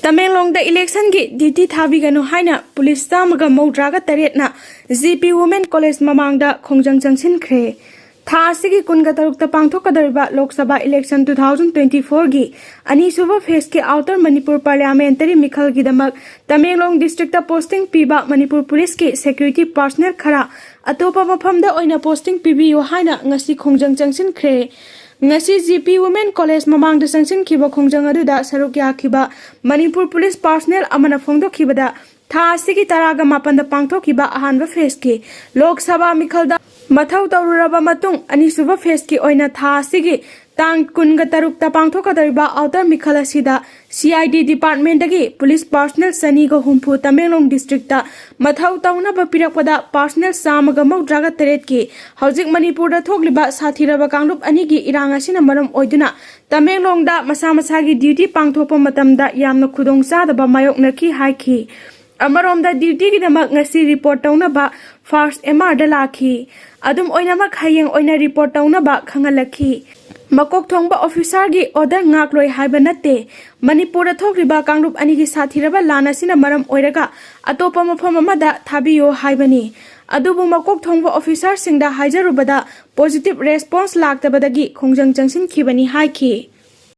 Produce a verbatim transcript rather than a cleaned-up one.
ꯇꯃꯦꯡꯂꯣꯡꯗ ꯏꯂꯦꯛꯁꯟꯒꯤ ꯗ꯭ꯌꯨꯇꯤ ꯊꯥꯕꯤꯒꯅꯨ ꯍꯥꯏꯅ ꯄꯨꯂꯤꯁ ꯆꯥꯝꯃꯒ ꯃꯧꯗ꯭ꯔꯥꯒ ꯇꯔꯦꯠꯅ ꯖꯤ ꯄꯤ ꯋꯨꯃꯦꯟ ꯀꯣꯂꯦꯖ ꯃꯃꯥꯡꯗ ꯈꯣꯡꯖꯪ ꯆꯪꯁꯤꯟꯈ꯭ꯔꯦ꯫ ꯊꯥ ꯑꯁꯤꯒꯤ ꯀꯨꯟꯒ ꯇꯔꯨꯛꯇ ꯄꯥꯡꯊꯣꯛꯀꯗꯧꯔꯤꯕ Lok Sabha election two thousand twenty ꯐꯣꯔꯒꯤ ꯑꯅꯤꯁꯨꯕ ꯐꯦꯁꯀꯤ ꯑꯥꯎꯇꯔ ꯃꯅꯤꯄꯨꯔ ꯄꯥꯔꯂꯤꯌꯥꯃꯦꯟꯇꯔꯤ ꯃꯤꯈꯜꯒꯤꯗꯃꯛ ꯇꯃꯦꯡꯂꯣꯡ ꯗꯤꯁꯇ꯭ꯔꯤꯛꯇ ꯄꯣꯁꯇꯤꯡ ꯄꯤꯕ ꯃꯅꯤꯄꯨꯔ ꯄꯨꯂꯤꯁꯀꯤ ꯁꯦꯀ꯭ꯌꯨꯔꯤꯇꯤ ꯄꯥꯔꯁꯅꯦꯜ ꯈꯔ ꯑꯇꯣꯞꯄ ꯃꯐꯝꯗ ꯑꯣꯏꯅ ꯄꯣꯁꯇꯤꯡ ꯄꯤꯕꯤꯌꯨ ꯍꯥꯏꯅ ꯉꯁꯤ ꯈꯣꯡꯖꯪ ꯆꯪꯁꯤꯟꯈ꯭ꯔꯦ꯫ ꯉꯁꯤ ꯖꯤ ꯄꯤ ꯋꯨꯃꯦꯟ ꯀꯣꯂꯦꯖ ꯃꯃꯥꯡꯗ ꯆꯪꯁꯤꯟꯈꯤꯕ ꯈꯣꯡꯖꯪ ꯑꯗꯨꯗ ꯁꯔꯨꯛ ꯌꯥꯈꯤꯕ ꯃꯅꯤꯄꯨꯔ ꯄꯨꯂꯤꯁ ꯄꯥꯔꯁꯅꯦꯜ ꯑꯃꯅ ꯐꯣꯡꯗꯣꯛꯈꯤꯕꯗ, ꯊꯥ ꯑꯁꯤꯒꯤ ꯇꯔꯥꯒ ꯃꯥꯄꯟꯗ ꯄꯥꯡꯊꯣꯛꯈꯤꯕ ꯑꯍꯥꯟꯕ ꯐꯦꯁꯀꯤ ꯂꯣꯛ ꯁꯚꯥ ꯃꯤꯈꯜꯗ ꯃꯊꯧ ꯇꯧꯔꯨꯔꯕ ꯃꯇꯨꯡ, ꯑꯅꯤꯁꯨꯕ ꯐꯦꯁꯀꯤ ꯑꯣꯏꯅ ꯊꯥ ꯑꯁꯤꯒꯤ ꯇꯥꯡ ꯀꯨꯟꯒ ꯇꯔꯨꯛꯇ ꯄꯥꯡꯊꯣꯛꯀꯗꯧꯔꯤꯕ ꯑꯥꯎꯇꯔ ꯃꯤꯈꯜ ꯑꯁꯤꯗ C I D ꯗꯤꯄꯥꯔꯠꯃꯦꯟꯗꯒꯤ police personal ꯆꯅꯤꯒ ꯍꯨꯝꯐꯨ ꯇꯃꯦꯡꯂꯣꯡ ꯗꯤꯁꯇ꯭ꯔꯤꯛꯇ ꯃꯊꯧ ꯇꯧꯅꯕ ꯄꯤꯔꯛꯄꯗ, ꯄꯥꯔꯁꯅꯦꯜ ꯆꯥꯝꯃꯒ ꯃꯧꯗ꯭ꯔꯥꯒ ꯇꯔꯦꯠꯀꯤ ꯍꯧꯖꯤꯛ ꯃꯅꯤꯄꯨꯔꯗ ꯊꯣꯛꯂꯤꯕ ꯁꯥꯊꯤꯔꯕ ꯀꯥꯡꯂꯨꯞ ꯑꯅꯤꯒꯤ ꯏꯔꯥꯡ ꯑꯁꯤꯅ ꯃꯔꯝ ꯑꯣꯏꯗꯨꯅ ꯇꯃꯦꯡꯂꯣꯡꯗ ꯃꯁꯥ ꯃꯁꯥꯒꯤ ꯗ꯭ꯌꯨꯇꯤ ꯄꯥꯡꯊꯣꯛꯄ ꯃꯇꯝꯗ ꯌꯥꯝꯅ ꯈꯨꯗꯣꯡꯆꯥꯗꯕ ꯃꯥꯌꯣꯛꯅꯈꯤ ꯍꯥꯏꯈꯤ꯫ ꯑꯃꯔꯣꯝꯗ, ꯗ꯭ꯌꯨꯇꯤꯒꯤꯗꯃꯛ ꯉꯁꯤ ꯔꯤꯄꯣꯔꯠ ꯇꯧꯅꯕ ꯐꯥꯔꯁ ꯑꯦꯝ ꯑꯥꯔꯗ ꯂꯥꯛꯈꯤ꯫ ꯑꯗꯨꯝ ꯑꯣꯏꯅꯃꯛ, ꯍꯌꯦꯡ ꯑꯣꯏꯅ ꯔꯤꯄꯣꯔꯠ ꯇꯧꯅꯕ ꯈꯪꯍꯜꯂꯛꯈꯤ꯫ ꯃꯀꯣꯛ ꯊꯣꯡꯕ ꯑꯣꯐꯤꯁꯥꯔꯒꯤ ꯑꯣꯔꯗꯔ ꯉꯥꯛꯂꯣꯏ ꯍꯥꯏꯕ ꯅꯠꯇꯦ꯫ ꯃꯅꯤꯄꯨꯔꯗ ꯊꯣꯛꯂꯤꯕ ꯀꯥꯡꯂꯨꯞ ꯑꯅꯤꯒꯤ ꯁꯥꯊꯤꯔꯕ ꯂꯥꯟ ꯑꯁꯤꯅ ꯃꯔꯝ ꯑꯣꯏꯔꯒ ꯑꯇꯣꯞꯄ ꯃꯐꯝ ꯑꯃꯗ ꯊꯥꯕꯤꯌꯨ ꯍꯥꯏꯕꯅꯤ꯫ ꯑꯗꯨꯕꯨ ꯃꯀꯣꯛ ꯊꯣꯡꯕ ꯑꯣꯐꯤꯁꯥꯔꯁꯤꯡꯗ ꯍꯥꯏꯖꯔꯨꯕꯗ ꯄꯣꯖꯤꯇꯤꯚ ꯔꯦꯁꯄꯣꯟꯁ ꯂꯥꯛꯇꯕꯗꯒꯤ ꯈꯣꯡꯖꯪ ꯆꯪꯁꯤꯟꯈꯤꯕꯅꯤ ꯍꯥꯏꯈꯤ꯫